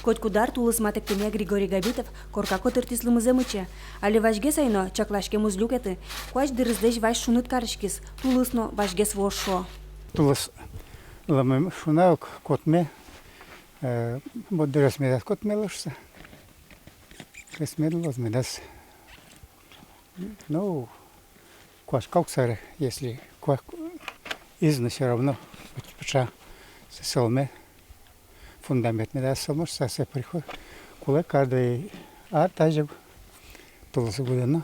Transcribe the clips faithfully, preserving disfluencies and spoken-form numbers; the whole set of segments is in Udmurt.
Котькуд ар тулыс матэктэмъя Григорий Габитов корка котыртӥз лымызэ мыче. Али вазьгес ай но, чакласькем уз люкеты. Куазь дырызлэсь вазь шуныт кариськиз, тулыс но вазьгес вуоз шуо. Тулыс лымы шуна ук котме, э, вот дырыз медаз котмелы шуса. Дырыз мед луоз, медаз. Ну, куашка ук сэрэ, если куа-, из, но всё равно пыӵа сэ-, сылме, фундамент медаз сылмы шуса, сэ приход-, кулэ каждый ар тазьы ук, тулыс будэ но.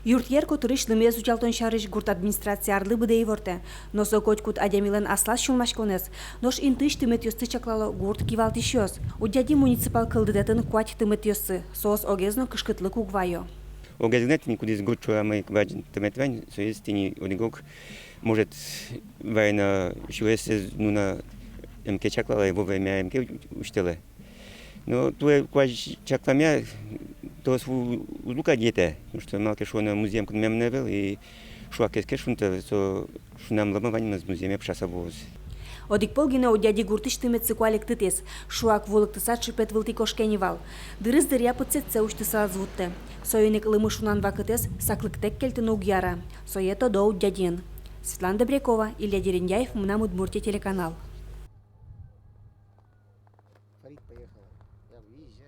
Юртъер котырысь лымыез утялтон сярысь гурт администрация арлы быдэ ивортэ. Но со котькуд адямилэн аслаз сюлмаськонэз. Нош интыысь тыметъёсты чаклало гурт кивалтӥсьёс. Удьяди муниципал кылдытэтын куать тыметъёссы, соос огез но кышкытлык уг вайо. Огез гинэ тӥни кудӥз гурт шуо, мае куать тымет вань, соиз тӥни одӥг-ог, может, вань но сюресэз нуна эм ке чаклало, вовремя эм ке усьтэлэ. Но туэ куазь чакламъя, трос у-, уз луы кадь етэ, потому что малы ке шуоно, музъем кынмем но ӧвӧл, и шуак ке шунтэ, со шунам лымы ваньмыз музъеме пыӵаса вуоз. Одӥг пол гинэ Удьяди гуртысь тыметсы куалектытӥз. Шуак вулыктыса чыпет вылтӥ кошке ни вал. Дырыз дыръя пытсэтсэ усьтыса ӧз вуттэ. Соин ик лымы шунан вакытэз саклыктэк кельтыны уг яра. Сое тодо Удьядиын. Светлана Добрякова, Илья Дерендяев, «Мынам Удмуртие» телеканал.